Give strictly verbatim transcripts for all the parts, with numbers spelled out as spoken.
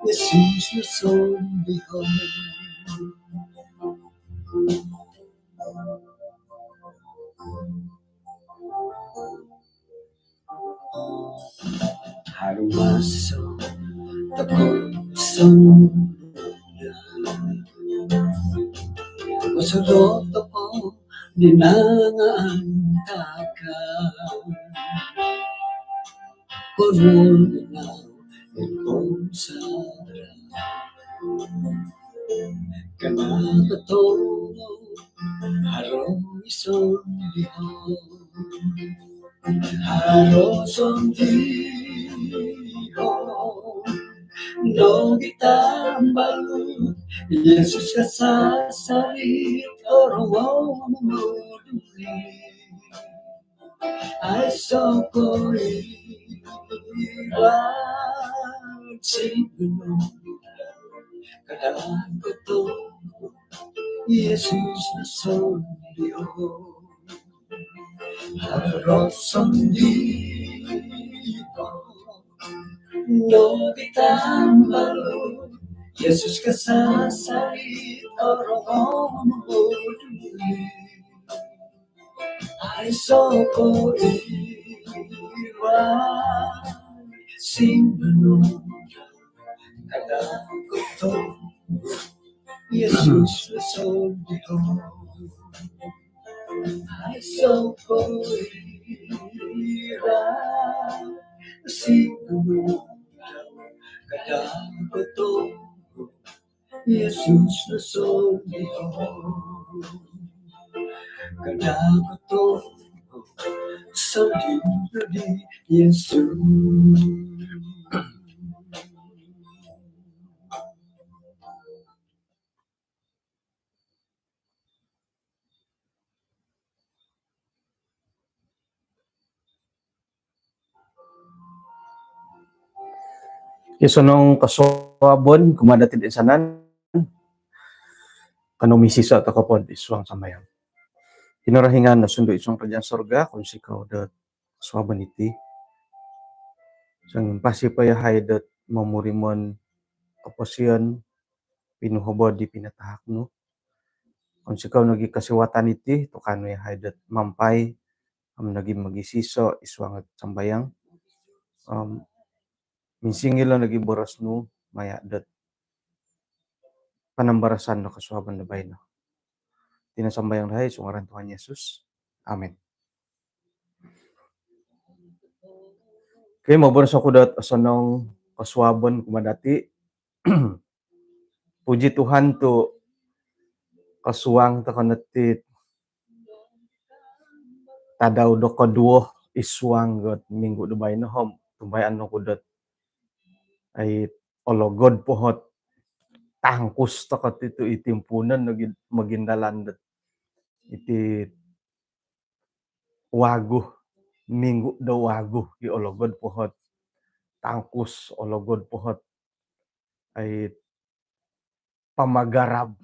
Yesus no sondihon. Haro maso tokou sondihon. Kosorou tokou di nangaantakan. Koruol minau id pomusarahan. Kanaku tokou haro sondihon. Haro sondihon nogi tambalut. Yesus kasasari, orongou moduo. Aiso ko i rasin gunung. Kada koto Yesus no sondihon. Haro sondihon nogi tambalut. Yesus kasasari, orongou moduo. Aiso ko i rasin gunung. Kada koto Yesus no sondihon. Aiso ko i rasin gunung. Kada koto Yesus no sondihon. Kada koto sondihon di Yesus. Osonong kosuabon kumaa dati toinsanan. Kanou misiso tokou po id suang sambayang. Kinorohingan nosundu id suang kerajaan sorga, kounsikou do kosuabon iti. Songimpasi po yahai dot momurimon koposion, pinuhobod di pinatahak nu. Kounsikou nogi kosiwatan iti tu kaanu yahai dot mampai om nogi mogisiso id suang sambayang. Om minsingilo nogi boros nu maya dot panambarasan do kosuabon do baino. Iti no sambayang dahai id suang ngaran Tuhan Yesus. Amin. Okey, moboros oku dot osonong kosuabon kumaa dati. Puji Tuhan tu kosuang tokou no iti tadau do koduo id suang dot minggu do baino om otumbayaan oku dot ai ologod po ot tangkus tokou iti tu i timpuunon nogi mogindalan dot iti wagu, minggu do wagu, i ologod po ot tangkus, ologod po ot ai pamagarab.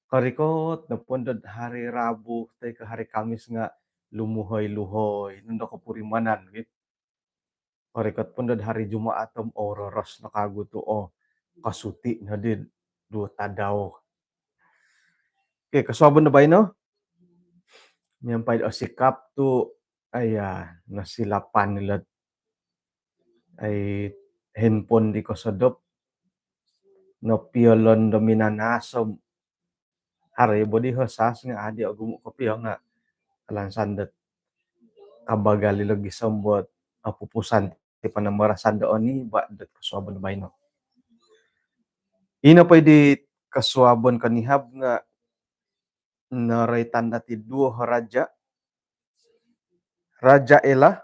Korikot nopo dot hari Rabu toi ko hari Kamis nga lumuhoi-luhoi nondo kopurimanan, gitu. Korikot po dot hari Jumaat om ororos no kagu tu, oh, kosuti no di duo tadau. Okey, kosuabon do baino. Miampai do osikap tu, aya, nosilapan ilo ai handphone di kosodop. Nopiolon do minanas om haro i bo di hosas nga adi ogumu kopio nga alansan dot kabagal ilo gisom dot opupusan ti panambarasan do oni ba dot kosuabon baino. Ino po di kosuabon konihab nga noroitan dati duo raja, Raja Ela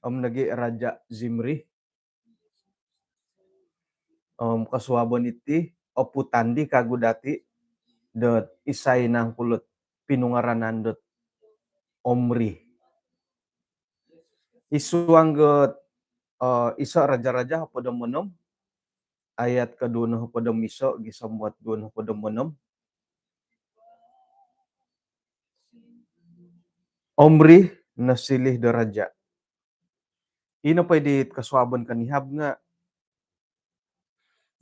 om nogi Raja Zimri. Om kosuabon iti oputan di kagu dati dot isai nangku ilo pinungaranan dot Omri. Id suang dot, eh, iso Raja-raja hopod om onom, ayat koduo nohopod om iso gisom dot duo nohopod om onom. Omri nosilih do raja. Ino po di kosuabon konihab nga'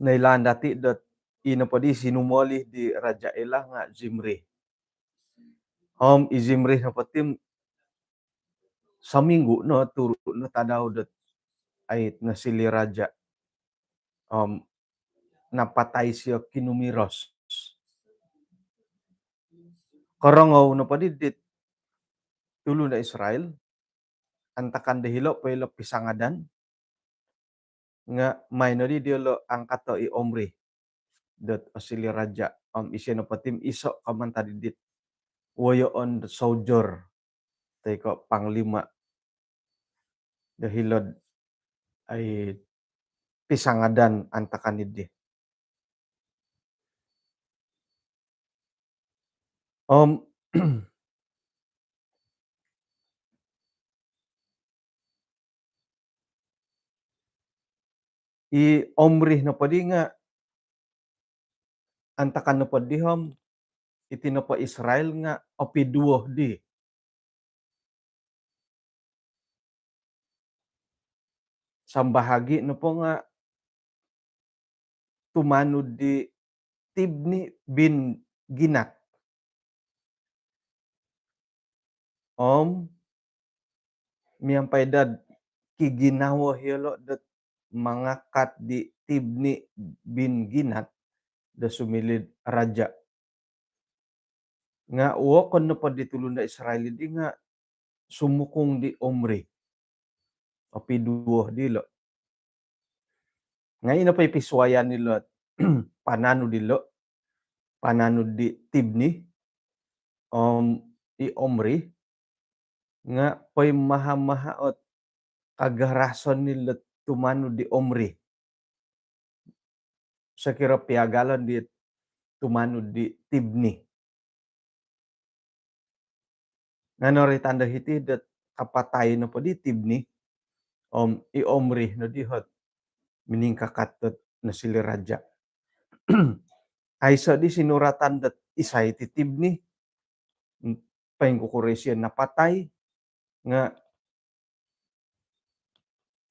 noilaan dati' dot ino po di sinumolih di Raja' Ela nga' Zimri. Om i Zimri nopo ti sominggu' no turu' no tadau dot ai nosiliu raja'. Om napatai sio kinumiros. Korongou nopo di dit tulun do Israel, antakan do hilo' po ilo' pisangadan, nga' mai nodi diolo' angkato' i Omri dot osiliu raja'. Om isio nopo ti iso' ko mantad dit woyoon dot soldier toi ko' panglima do hilo'd ai pisangadan antakan iddi. Om i Omri nopo di nga' antakan nopo di om iti nopo Israel nga' opiduo di. Sambahagi' nopo nga' tumanud di Tibni bin Ginat. Om miampai dot kiginawo iyolo' dot mangakat di Tibni bin Ginat do sumiliu'd raja'. Nga' wokon nopo di tulun do Israel di nga' sumukung di Omri. Opiduo dilo'. Nga' ino po i pisuayan dilo', pananud dilo', pananud di Tibni om i Omri, nga' poimaha-maha ot kagarason dilo' tumanud di Omri. Sokiro piagalon di tumanud di Tibni. Nga' noroitan do hiti dot kapatai nopo di Tibni om i Omri nodi ot miningkakat dot nosiliu raja'. Aiso' di sinuratan dot isai ti Tibni, poingkukuro isio napatai, nga'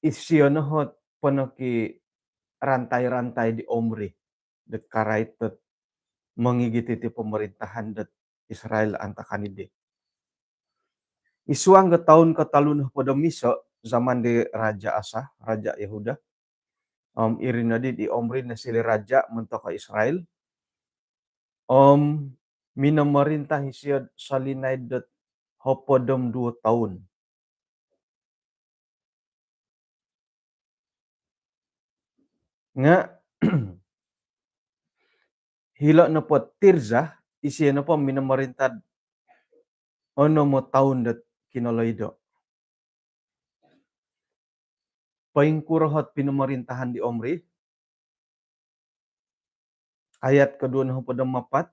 isio no ot ponoki rantai-rantai di Omri dot karait dot mongigit iti pomorintahan dot Israel antakan iddi. I suang do toun kotolu nohopod om iso' zaman di Raja' Asa, raja' Yehuda, om iri nodi di Omri nosiliu raja' montok Israel. Om minomorinta isio'd solinaid dot hopod om duo toun. Nga' hilo' nopo Tirza, isio nopo minomorinta onom o toun dot kinoloido'. Poingkuro ot pinomorintahan di Omri? Ayat koduo nohopod om apat,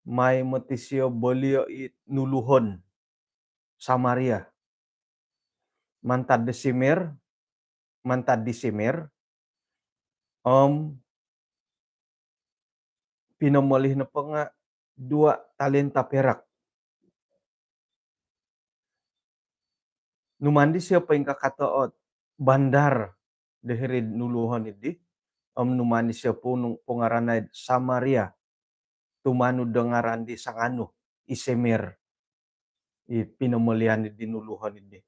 mai moti sio bolio' i nuluhon Samaria. Mantad di Simer, mantad di Simer, om pinomolih nopo nga' dua talenta perak. Numaan di sio poingkakato' ot bandar do hiri'd nuluhon iddi, om numaan di sio punu-, pungaranai'd Samaria, tumanud do ngaran di sanganu, i Simer, i pinomolihan iddi nuluhon iddi.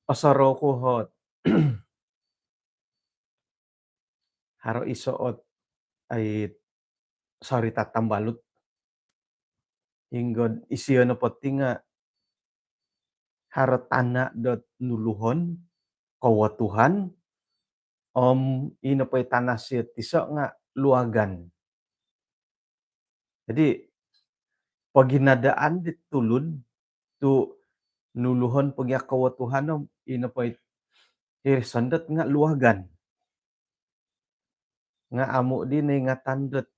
Osorou ku ot haro iso' ot ai sorita' tambalut. Inggo'd isio nopo ti nga' haro tana' dot nuluhon, kowotuhan, om ino po i tana' sio tiso' nga' luagan. Jadi, poginadaan dit tulun tu' nuluhon po gia kowotuhan om ino po i hiri sondot nga' luagan. Nga' amu' di noingatan dot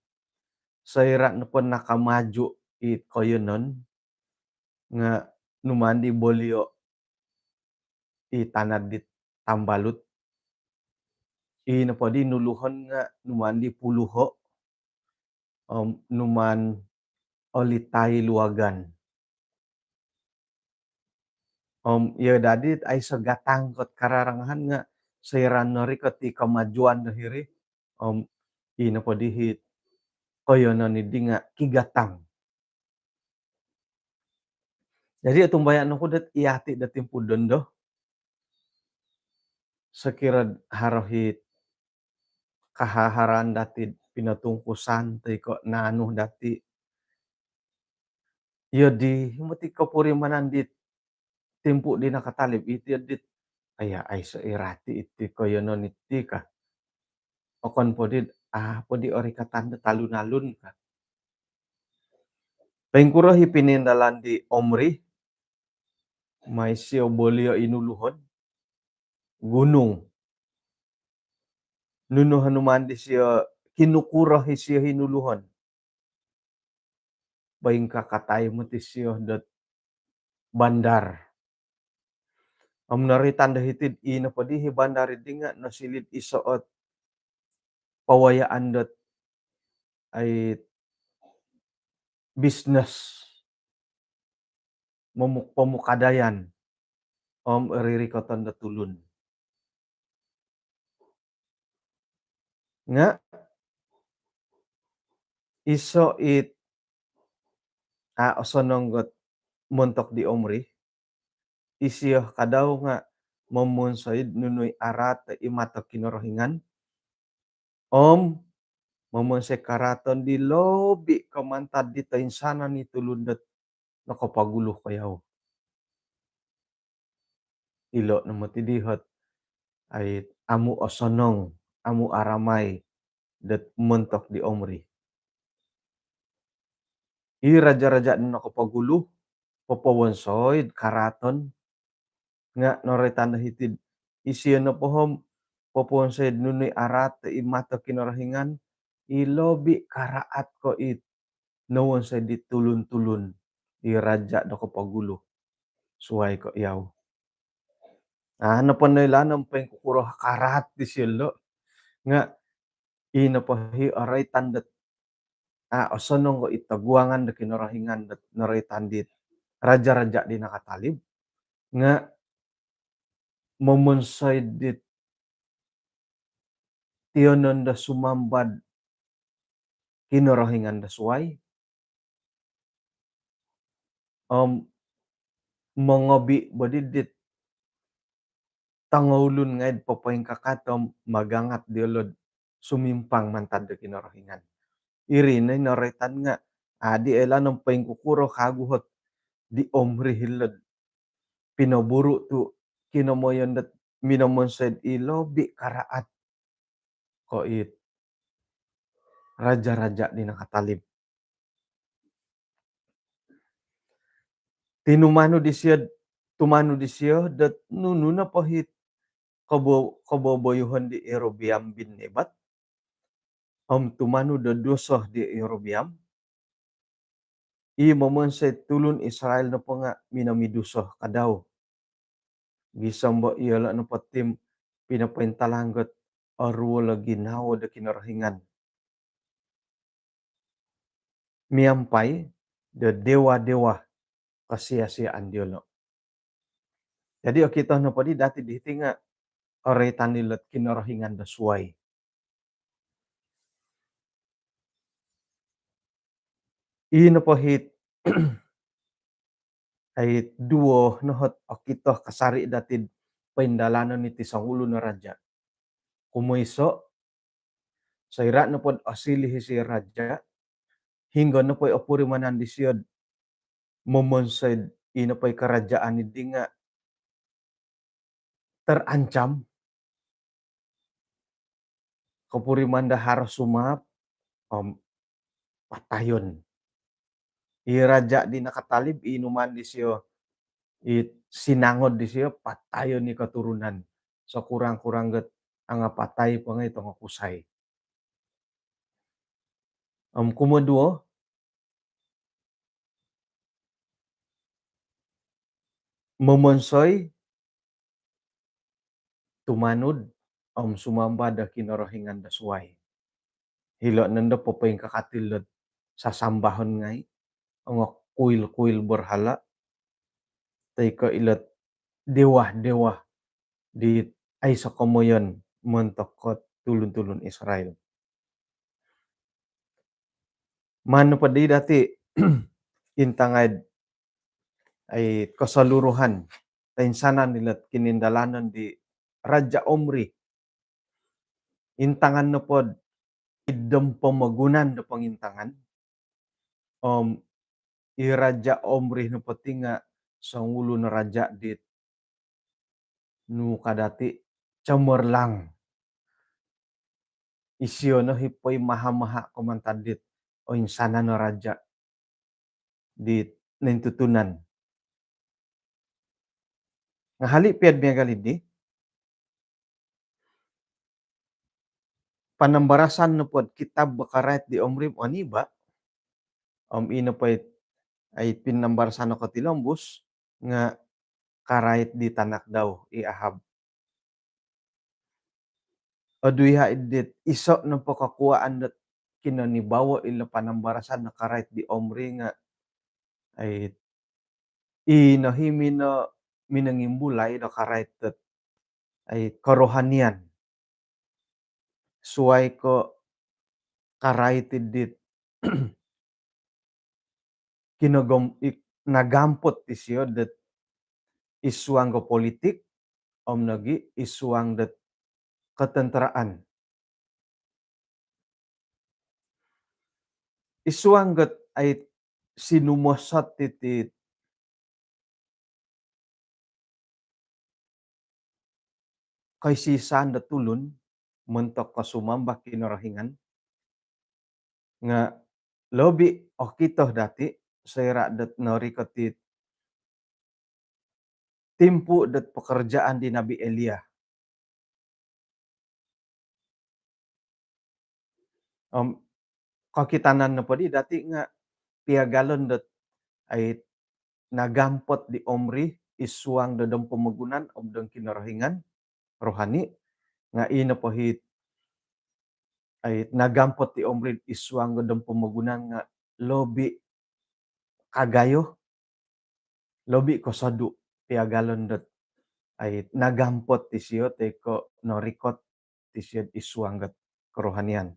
soira' nopo nakamaju i koiyonon nga' numaan di bolio' i tana' dit tambalut. I nopo di nuluhon nga' numaan di puluho', om numaan olitai luagan. Om iyo dadi aiso gatang kot kararangahan nga soira norikot i kemajuan do hiri, om ino po dihit koyonon idi nga kigatang. Jadi otumbayaan oku dot iyati do timpu dondo, sokiro haro hit kahaharan dati pinotungkusan toi ko naanu dati, iyo di moti kopurimanan di timpu di nakatalib iti dit, aya, aiso irati iti koyonon iti ka. Okon po di, ah, po di orikatan do talun-alun ka. Poingkuro i pinindalan di Omri, mai sio bolio inuluhon gunung. Nunu honuman di sio kinukuro i sio inuluhon. Poingkakatai moti sio dot bandar. Om noroitan do hiti, ino po di i bandar idi nga nosiliu iso ot pawayaan dot ai bisnes momuk-, pomukadayan om ririkoton do tulun. Nga iso it a osonong got montok di Omri, isio kadau nga momonsoi'd nunu i araat i mato Kinorohingan om momonsoi karaaton di lobi ko mantad di toinsanan i tulun dot nokopogulu ko yau. Ilo no moti dihot ai amu osonong, amu aramai dot montok di Omri. I raja-raja nokopogulu popowonsoi'd karaaton nga noroitan do hiti'd isio nopo om popowonsoi'd nunu i araat i mato Kinorohingan i lobi karaat ko it nowonsoi di tulun-tulun i raja do kopogulu suai ko yau. Aa, nopo noilaan om poingkukuro karaat disio lo nga ino po i oroitan dot a osonong ko i toguangan do Kinorohingan dot noroitan dit raja-raja di nakatalib nga momonsoi dit tionon do sumamba'd kinorohingan do suai om mongobi bo di dit tongoulun ngai'd popoingkakat om magangat diolo'd sumimpang mantad do Kinorohingan. Iri no i noroitan nga adi oilaan om poingkukuro kaguhot di Omri hilo'd pinoburu tu kinomoyon dot minomonsoi'd i lobi karaat ko it raja-raja di nakatalib. Tinumanud disio, tumanud disio dot nunu nopo it kobo-, koboboyuhon di Yerobeam bin Nebat om tumanud do duso di Yerobeam. I momonsoi tulun Israel nopo nga minomiduso kadau. Gisom bo iyolo nopo ti pinopointalang got oruol o ginawo do Kinorohingan miampai do dewa-dewa kosia-siaan diolo. Jadi okito nopo di dati diti nga oroitan dilo't kinorohingan do suai. I nopo it ai duo no ot okito kasari dati'd poindalanon iti songulun o raja. Kumoiso, soira nopo'd osiliu isio raja, hinggo nopo i opurimanan disio'd momonsoi'd i nopo i karajaan idi nga terancam, kopuriman do haro sumaap om patayon. I raja di nakatalib, inuman disio, i sinangod disio, patayon i koturunan. Sokurang-kurang got angapatai po ngai tongokusai. Om kumoduo, momonsoi, tumanud om sumamba do kinorohingan do suai. Hilo nondo popoingkakat ilo't sasambahon ngai, ongo kuil-kuil berhala, toi ko ilo't dewa-dewa di aiso komoyon montok tulun-tulun Israel. Maan nopo di dati intangai ai keseluruhan toinsanan ilot kinindalanon di Raja Omri. Intangan nopo id pomogunan do pongintangan. Om i Raja Omri nopo ti nga songulun raja dit nu ka dati cemerlang. Isio no i poimaha-maha ko mantad dit oinsanan o raja dit nointutunan. Nga hali pia miagal di panambarasan nopo kitab karait di Omri om Oniba, om i nopo i pinambarasan no kotilombus nga karait di tanak dau i Ahab. Odu iha dit iso nopo kokuaan dot kinonibawo ilo panambarasan no karait di Omri nga ai i no i mino minongimbulai do karait dot ai kerohanian. Suai ko karait dit kinogom nagampot isio dot isuang ko politik om nogi isuang dot ketenteraan. Isuang dot ai sinumosot iti koisisaan do tulun montok ko sumamba Kinorohingan nga lobi okito dati soira dot norikot i timpu dot pekerjaan di Nabi Elia. Om kokitanan nopo di dati nga piagalon dot ai nagampot di Omri isuang do dong pomogunan om dong Kinorohingan rohani nga i nopo i ai nagampot di Omri isuang do dong pomogunan nga lobi kagayo, lobi kosodu piagalon dot ai nagampot isio toi ko norikot isio isuang dot kerohanian.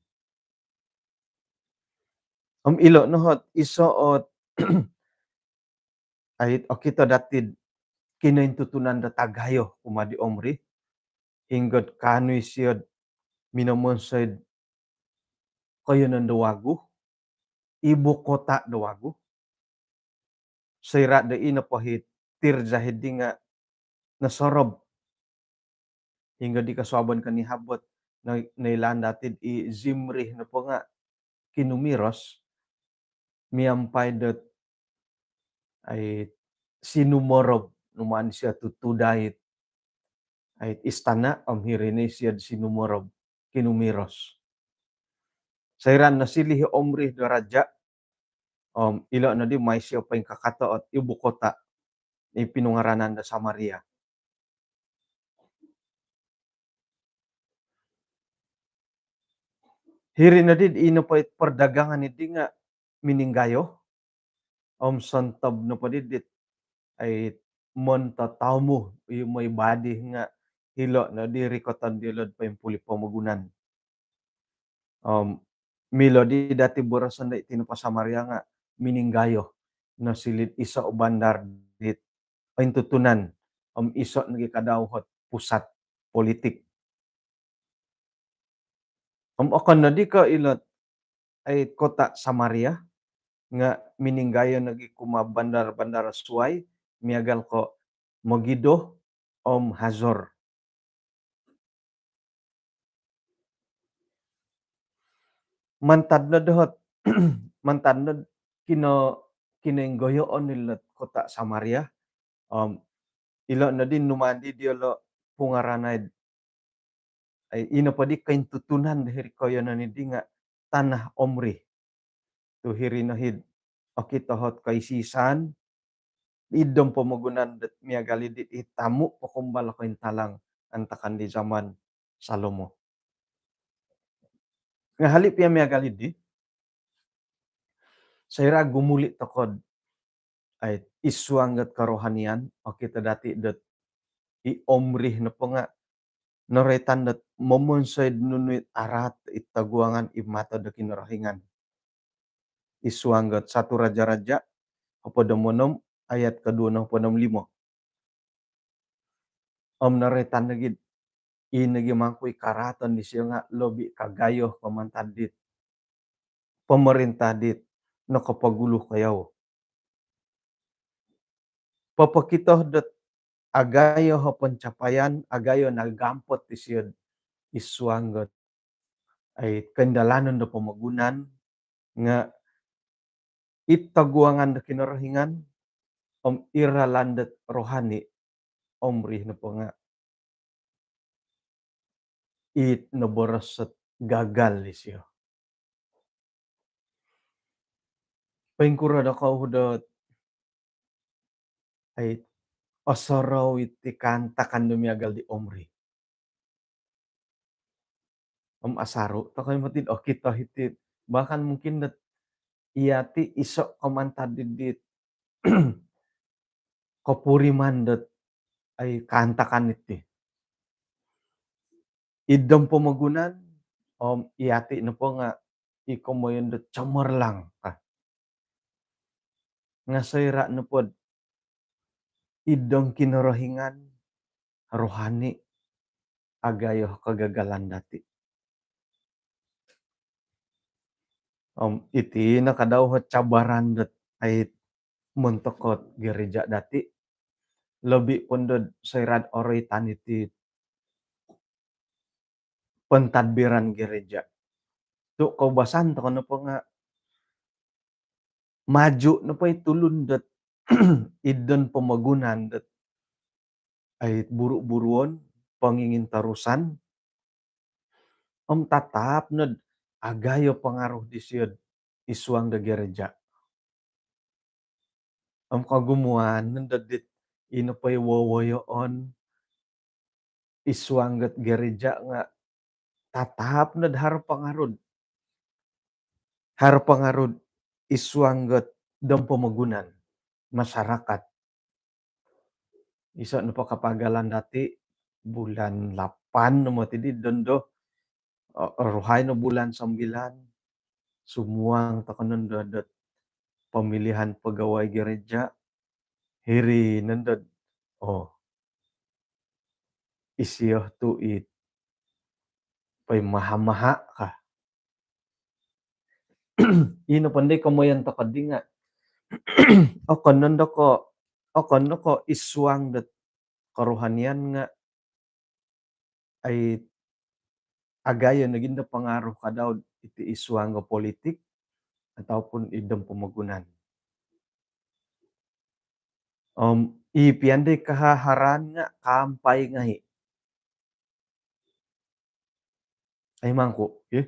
Om ilo no ot iso ot ai okito dati kinointutunan do tagayo kumaa di Omri, hinggo dot kaanu isio minomonsoi koiyonon do wagu, ibu kota do wagu. Soira do i nopo i Tirza hiri nga nosorob. Hinggo di kosuabon koniab ot noilaan dati i Zimri nopo nga kinumiros miampai dot ai sinumorob, numaan isio tutudai ai istana om hiri no isio sinumorob, kinumiros. Soira nosiliu i Omri do raja om ilo no di mai isio poingkakato ot ibu kota i pinungaranan do Samaria. Hiri no di i nopo i perdagangan di nga mininggayo om sontob nopo di dit ai montatamu i moi badi nga hilo no di rikoton diolo do poimpuli pomogunan. Om milo di dati boroson do iti nopo Samaria nga mininggayo nosiliu iso bandar dit ointutunan om iso nogi kadau ot pusat politik. Om okon no di ko ilo ai kota Samaria nga mininggayo nogi kumaa bandar-bandar suai miagal ko Megido om Hazor. Mantad no dohot mantad no kino kinoinggoyoon ilo kota Samaria om ilo no di numaan di diolo pungaranai i nopo di kointutunan do hiri koiyonon di nga Tanah Omri. Tu hiri no i okito ot koisisaan id dong pomogunan dot miagal di i tamu pokumbal kointalang antakan di zaman Salomo. Nga hali pia miagal di soira gumuli tokou do ai isuang dot kerohanian, okito dati dot I Omri nopo nga' noroitan dot momonsoi'd nunu it araat id toguangan id mato do Kinorohingan. Id suang dot Satu Raja-raja hopod om onom ayat koduo nohopod om limo. Om noroitan nogi'd ii nogi mangku i karaaton disio nga' lobi kagayo ko mantad dit pomorintah dit nokopogulu ko yau. Popokito dot agayo o pencapaian, agayo nagampot disio'd id suang dot ai koindalanon do pomogunan nga' id toguangan do Kinorohingan om id ralan dot rohani, Omri nopo nga' it noboros dot gagal disio. Poingkuro dokoyu dot ai osorou iti kaantakan do miagal di Omri? Om asaru tokou moti okito hiti, bahkan mungkin dot iyati iso ko mantad di dit kopuriman dot ai kaantakan iti. Id pomogunan om iyati nopo nga' i komoyon dot cemerlang ka. Nga' soira' nopo dot id Kinorohingan, rohani, agayo kegagalan dati. Om iti no kadau o cabaran dot ai montok dot gereja dati. Lobi pun dot soira' dot oroitan iti pentadbiran gereja tu' koubasan tokou nopo nga' maju nopo i tulun dot id pomogunan dot ai buru-buruon, pongingintorusan, om tatap nod agayo pengaruh disio'd id suang do gereja. Om kogumuan nondo dit ino po i wowoyoon id suang dot gereja nga' tatap nod haro pengaruh. Haro pengaruh id suang dot pomogunan, masyarakat. Iso nopo kapagalan dati, bulan lapan no moti di dondo, o, oruhai no bulan sambilan, sumuang tokou nondo dot pemilihan pegawai gereja, hiri nondo, oh, isio tu' it poimaha-maha ka. Ino pondo i komoyon tokou di nga' okon nondo ko', okon no ko' id suang dot kerohanian nga' ai agayo nogi ndo pengaruh kadau iti id suang do politik ataupun id pomogunan. Om i pian di kahaharan nga' kaampai ngai'. Ai mangku, ih.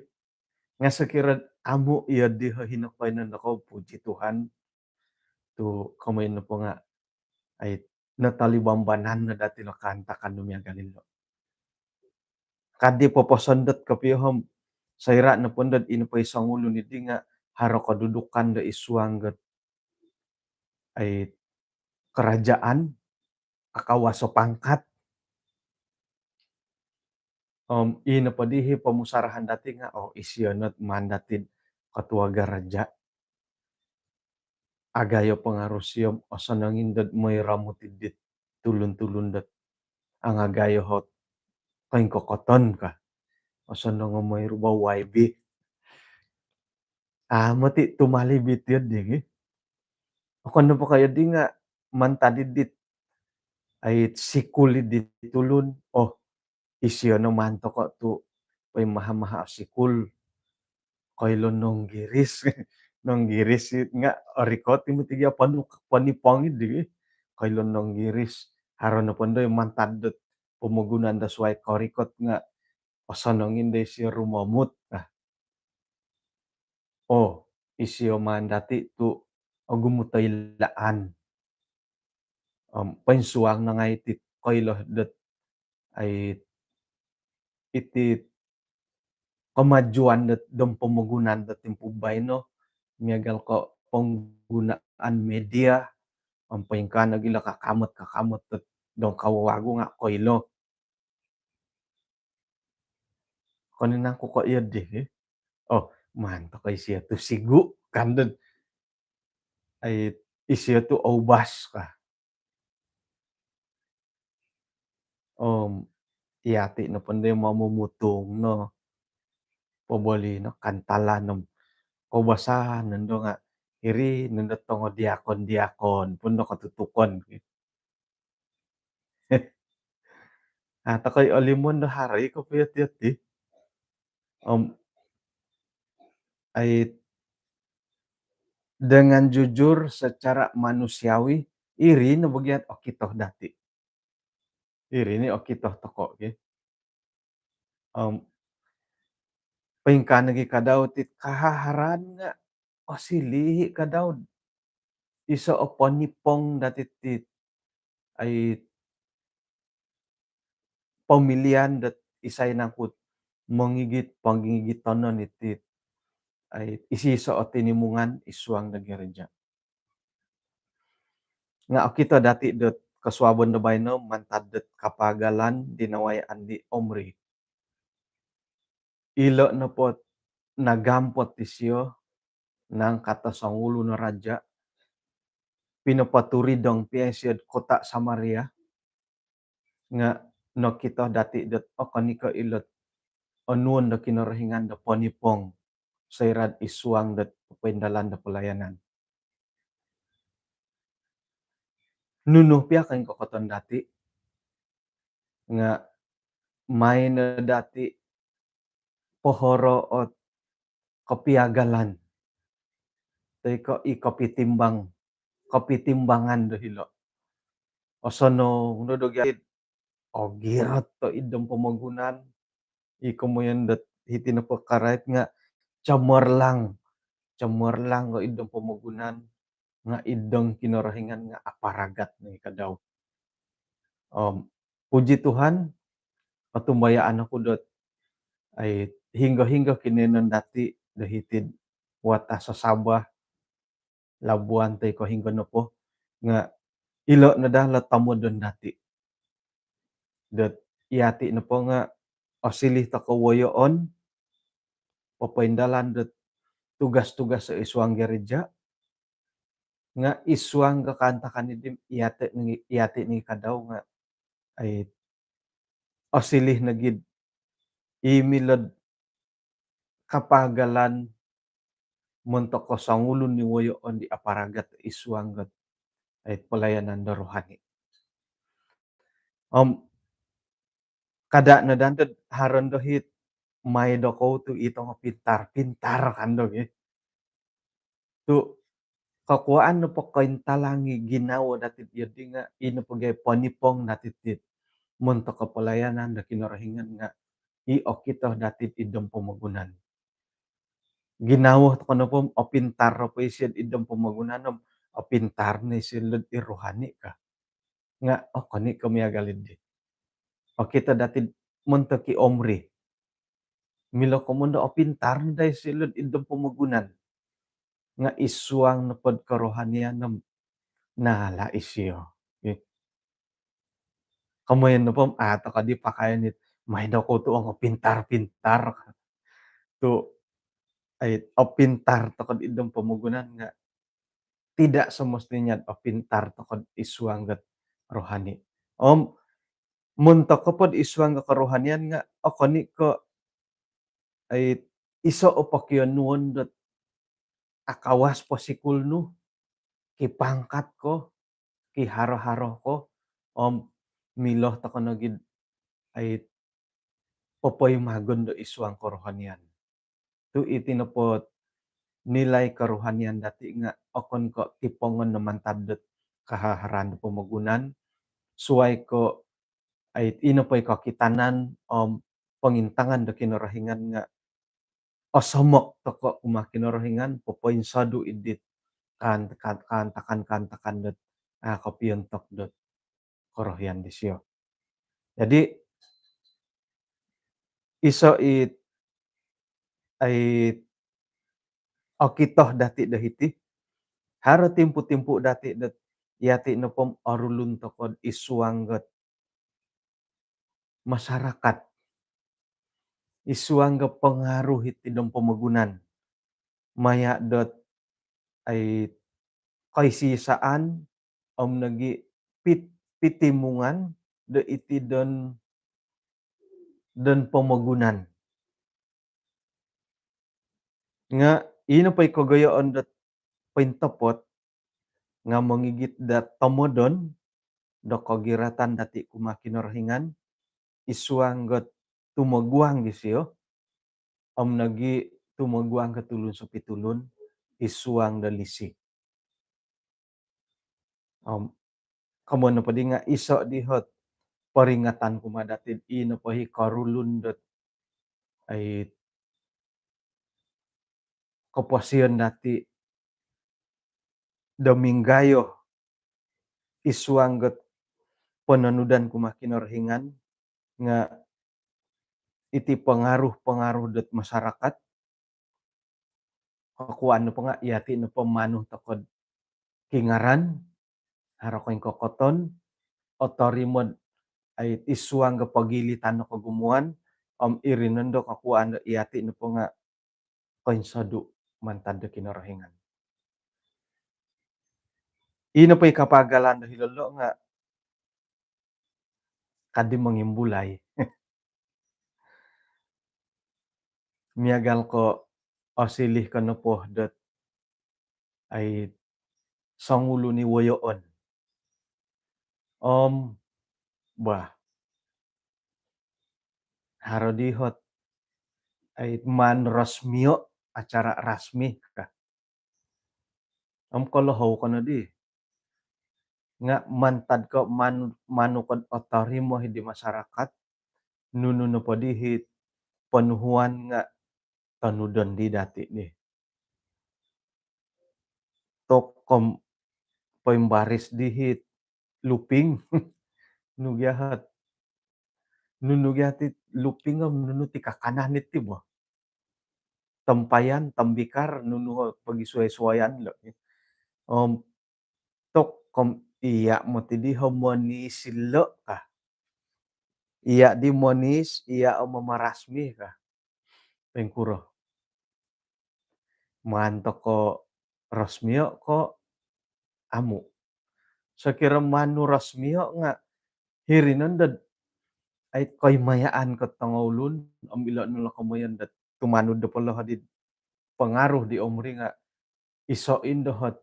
Nga' sokiro amu' iyo di hino koiyonon dokoyu, puji Tuhan. Tu' komoyon nopo nga' ai natalibambanan no dati lo kaantakan do miagal ilo. Kadi poposondot kopio om, soira' nopo ndot ino po i songulun iddi nga' haro kedudukan do id suang dot ai kerajaan, akawas o pangkat. Om ino po di i pomusarahan dati nga', oh, isio not maan dati ketua gereja. Agayo pengaruh sio om osonong i ndot moi ramut iddi tulun-tulun dot angagayo ot koingkokoton ka. Osonong o moi ruba Y B. Ah, moti tumalib iti di gi. Okon nopo ko' iyo di nga' mantad iddi ai sikul iddi tulun. Oh, isio no maan toko' tu' poimaha-maha sikul. Koilo nonggiris. Nonggiris nga' orikot i moti gia ponu-, ponipong iddi gi. Koilo nonggiris. Haro nopo ndo i mantad dot pomogunan do suai korikot nga' osonong i ndo isio rumomut. Nah. Oh, isio maan dati tu' ogumu toilaan. Om poinsuang no ngai' iti koilo dot ai iti kemajuan dot dom pomogunan dot timpu baino, miagal ko' penggunaan media, om poingkaa nogi ilo kakamot-kakamot dot dong kawawagu nga koilo. Koni nangku ko iyo di, eh? Oh, maan toko isio tu sigu kan dot. Ai, isio tu oubas ka. Om, iyati nopo ndo momutung no. Poboli no kantalan om koubasan nondo nga iri nondo tongo diakon-diakon pun do kotutukon. Ah, tokoi olimon do hari kopio ti. Om, ai, dengan jujur secara manusiawi, iri no bogiat okito dati. Iri ni okito toko, ki. Om, poingkaa nogi kadau ti kahaharan nga osiliu kadau iso o ponipong dati ti, ai, pemilihan dot isai nangku mongigit, pongigitonon iti, ai, iso-iso o tinimungan id suang do gereja. Nga okito dati dot kosuabon do baino mantad dot kapagalan di nawayaan di Omri. Ilo nopo nagampot isio, nangkat o songulun o raja, pinopoturidong pia isio id kota Samaria, nga nokito dati dot okon i ko ilo onuon do Kinorohingan do ponipong soira id suang dot popoindalan do pelayanan. Nunu pia koingkokoton dati, nga maai no dati pohoro ot kopiagalan toi ko i kopitimbang, kopitimbangan do hilo. Osonong no do gia id ogirot do id pomogunan, i komoyon dot hiti nopo karait nga cemerlang, cemerlang do id pomogunan, nga id Kinorohingan nga aparagat no i kadau. Om, puji Tuhan, otumbayaan oku dot, ai, hinggo-hinggo kinoyonon dati do hiti id watas Sabah, Labuan toi ko hinggo nopo, nga ilo no daa lo tomodon dati. Dot iyati nopo nga osiliu toko woyoon, popoindalan dot tugas-tugas id suang gereja, nga id suang do kaantakan di iyati nogi, iyati nogi kadau nga, ai, osiliu nogi i milo do kapagalan montok ko songulun i woyoon di aparagat id suang dot, ai, pelayanan do rohani. Om, kada no daa dot haro no do hiti, maai dokoyu tu i tongo pintar-pintar kan do, ki. Tu kokuaan nopo kointalang i ginawo dati id iyodi nga i nopo gia ponipong dati ti montok ko pelayanan do Kinorohingan nga i okito dati id pomogunan. Ginawo toko nopo om opintar nopo isio id pomogunan om opintar no isio id rohani ka. Nga okon i ko miagal di. Okito dati montok i Omri. Milo komoyon do opintar no daa isio id pomogunan. Nga id suang nopo do kerohanian om naala isio. Okey. Komoyon nopo om, ah, toko di pakaian it, maai dokoyu tu ongo pintar-pintar. Tu, ai, opintar toko id pomogunan nga tidak semestinya opintar toko id suang dot rohani. Om, montok ko po id suang dot kerohanian nga okon i ko, ai, iso o pokionuon dot akawas po sikul nu, kipangkat ko, kiharo-haro ko, om milo toko nogi do, ai, popoimagon do id suang kerohanian. Tu iti nopo nilai kerohanian dati nga okon ko tipongon no mantad dot kahaharan do pomogunan, suai ko, ai, i nopo i kokitanan om pongintangan do Kinorohingan nga osomok toko kumaa Kinorohingan, popoinsodu id dit kaan-, kaan-, kaantakan-kaantakan dot, ah, kopiontok dot korohian disio. Jadi, iso it, ai, okito dati do hiti, haro timpu-timpu dati dot iyati' nopo orulun toko'd isuang got masyarakat, isuang got pengaruh iti dong pomogunan maya' dot ai koisisaan om nogi' pit- pitimungan do iti don don pomogunan. Nga' ino po i kogoyoon dot pointopot nga' mongigit dot tomodon do kogiratan dati' kumaa Kinorohingan isuang got tumoguang disio om nogi' tumoguang got tulun sopitulun isuang do lisi. Om komoyon nopo di nga' iso' di hot peringatan kumaa dati' i nopo i korulun dot ai koposion dati' do minggayo isuang got pononudan kumaa Kinorohingan nga' iti pengaruh-pengaruh dot masyarakat. Kokuaan nopo nga' iyati' nopo manu toko'd kingaran, haro koingkokoton, otorimo'd ai isuang got pogilitan no kogumuan om iri nondo kokuaan do iyati' nopo nga' koinsodu' mantad do Kinorohingan. I nopo i kapagalan do hilo lo' nga' kadi mongimbulai. Miagal ko' osilih ko nopo dot ai songulun i woyoon. Om bah, haro di hot ai maan rasmio', acara rasmi ka. Om kolohou ko nodi nga' mantad ko' manu- manu ko'd otorimo hi di masyarakat, nunu nopo di hi ponuhuan nga' tonudon di dati' ni. Tokom poimbaris di hi luping. Nu gia hot, nunu gia ti luping om nunu ti kakanan iti bo. Tempayan, tembikar, nunu pogisuai-suaian lo. Om tokom iya' moti di ho monis ilo' ka. Iya' di monis, iya' o mamarasmi ka. Poingkuro? Maan toko' rasmio' ko' amu'? Sokiro manu rasmio' nga' hiri nondod ai koimayaan ko' tongoulun om ilo' no lo komoyon dot tumanud do polohodi'd pengaruh di umri nga' iso' indo hot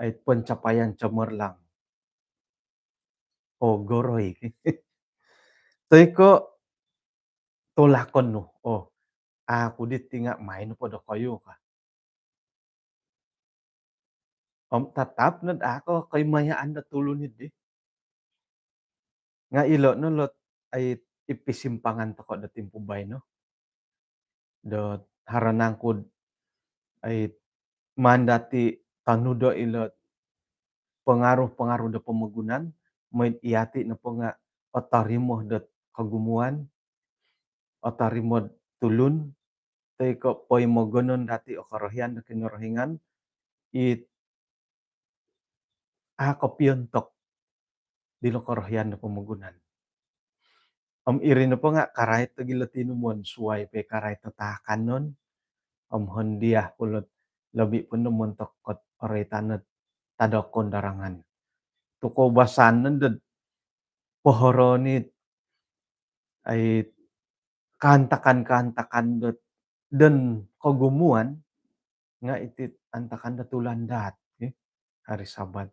ai pencapaian cemerlang. Ogoroi. Toi ko' tulakon nu, oh, aku diti nga' main po dokoyu ka. Om tatap nod a' ko koimayaan do tulun iddi. Nga' ilo' no lot ai i pisimpangan toko' do timpu baino. Do haro nangku'd ai maan dati' tanudo' ilot pengaruh-pengaruh do pomogunan, moi'd iyati' nopo nga' otorimo dot kogumuan, otorimo'd tulun, toi ko' poimogonon dati' o korohian do Kinorohingan, it a' kopiontok dilo korohian do pomogunan. Om iri nopo nga' karait do gilo tinumon suwai po i karait do taakanon, om hondiah kulot lobi' po no montok kot oroitan ot tadokon darangan. Tu' koubasanan dod pohoroon it ai kaantakan-kaantakan dot don kogumuan nga' iti antakan dot ulan daat, eh, hari Sabat.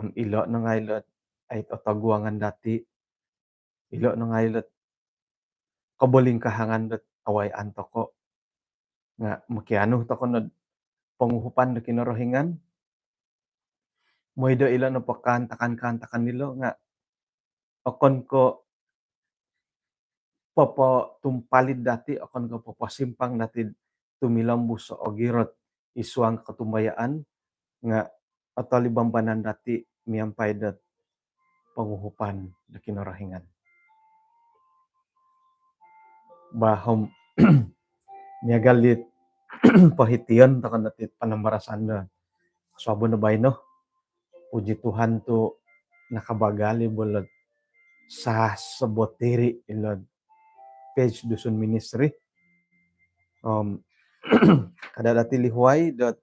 Om ilo' no ngai' ilot ai otoguangan dati', ilo' no ngai' ilot kobolingkahangan dot awayaan toko'. Nga' mokianu toko' nod ponguhupan do Kinorohingan. Mooi do ilo' nopo kaantakan-kaantakan dilo' nga' okon ko' popotumpalid dati', okon ko' poposimpang dati'd tumilombus o ogirot i suang kotumbayaan, nga' otolibambanan dati' miampai dot ponguhupan do Kinorohingan. Bah om miagal dit pohition toko' no ti panambarasan do kosuabon do baino. Puji Tuhan tu nakabagal i bo ilot sasabot diri ilot page Dusun Ministry. Om kada dati lihuai dot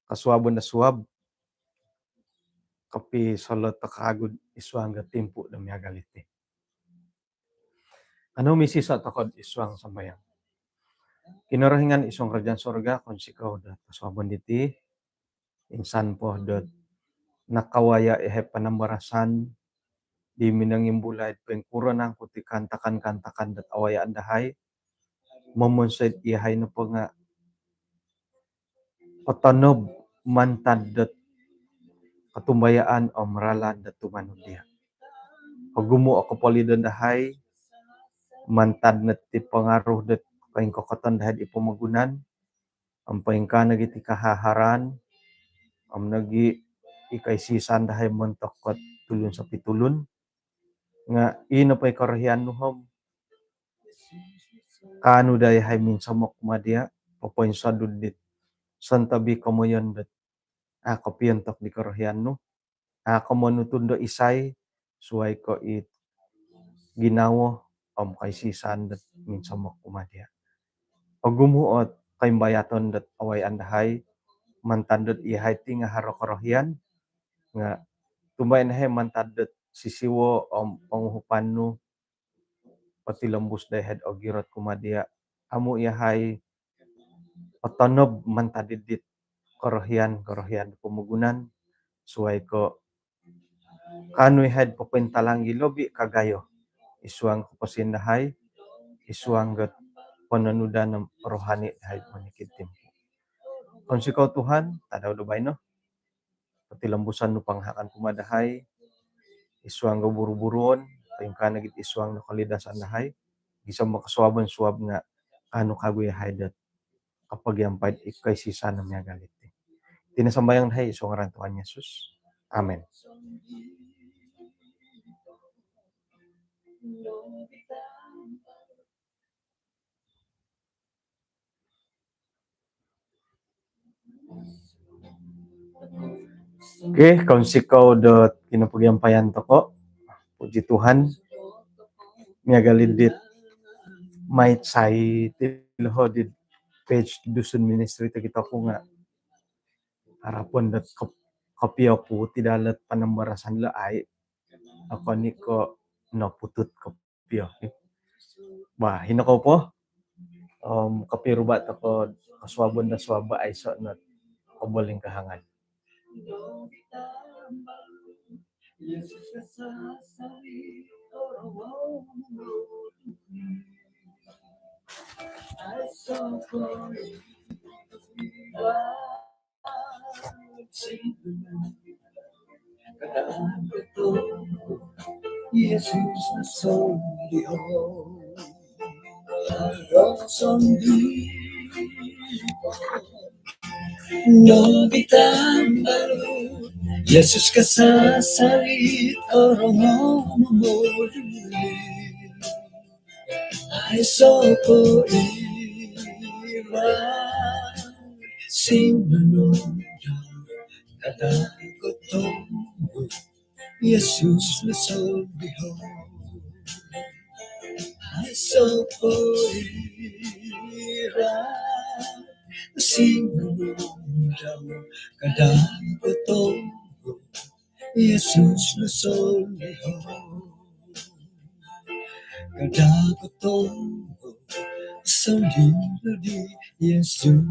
kosuabon do suab kopisolot toko kagu id suang do timpu do miagal iti. Anu misiso toko id suang sambayang. Kinorohingan id suang kerajaan sorga, kounsikou do kosuabon diti, insan po dot nakawaya iyahai panambarasan di minongimbulai poingkuro nangku ti kaantakan-kaantakan dot awayaan dahai, momonsoi iyahai nopo nga potonob mantad dot kotumbayaan om ralan dot tumanud dia. Ogumu o kopolidon dahai mantad no ti pangaruh dot koingkokoton dahai id pomogunan, om poingkaa nogi ti kahaharan, om nogi i koisisan dahai montok kot tulun sopitulun. Nga ino po i korohian nu om kaanu daa iyahai minsomok kumaa dia, popoinsodu dit sontob i komoyon dot a kopiontok di korohian nu, a komonutud do isai, suai ko it ginawo om koisisan dot minsomok kumaa dia. Ogumu ot koimbayaton dot awayaan dahai mantad dot iyahai ti nga haro korohian, nga tumbayaan dahai mantad dot sisiwo om ponguhupan nu, potilombus dahai id ogirot kumaa dia. Amu iyahai potonob mantad dit korohian-korohian pomogunan, suai ko kaanu iyahai popointalang i lobi kagayo id suang koposion dahai, id suang dot pononudan rohani dahai monikid timpu. Kounsikou Tuhan, tadau do baino potilombuson nu pangahakan kumaa dahai id suang do buru-buruon, poingkaa nogi id suang do kolidasan dahai, gisom do kosuabon suab nga kaanu kagu iyahai dot kopogiampai id koisisan do miagal iti. Iti no sambayang dahai id suang ngaran Tuhan Yesus. Amin. Okey, kounsikou dot kinopogiampayan toko. Puji Tuhan. Miagal dit maid sai ti loho di page Dusun Ministry ti kito ku nga harapon dot kop-, kopio pu ti dalot panambarasan lo ai. Okon i ko noputut ko pio. Bah, hino kou po. Om kopiruba toko kosuabon do suab, aiso no kobolingkahangan. Yesus nasolihon. Nobitan balu. Yesus kasasalit orang momoli. Aiso ko ira sinanong kada ko tonggo. Yesus nasolihon. Aiso ko ira sinanong kada ko tonggo. Yesus nasolihon. Kada ko tonggo, solihon di Yesus.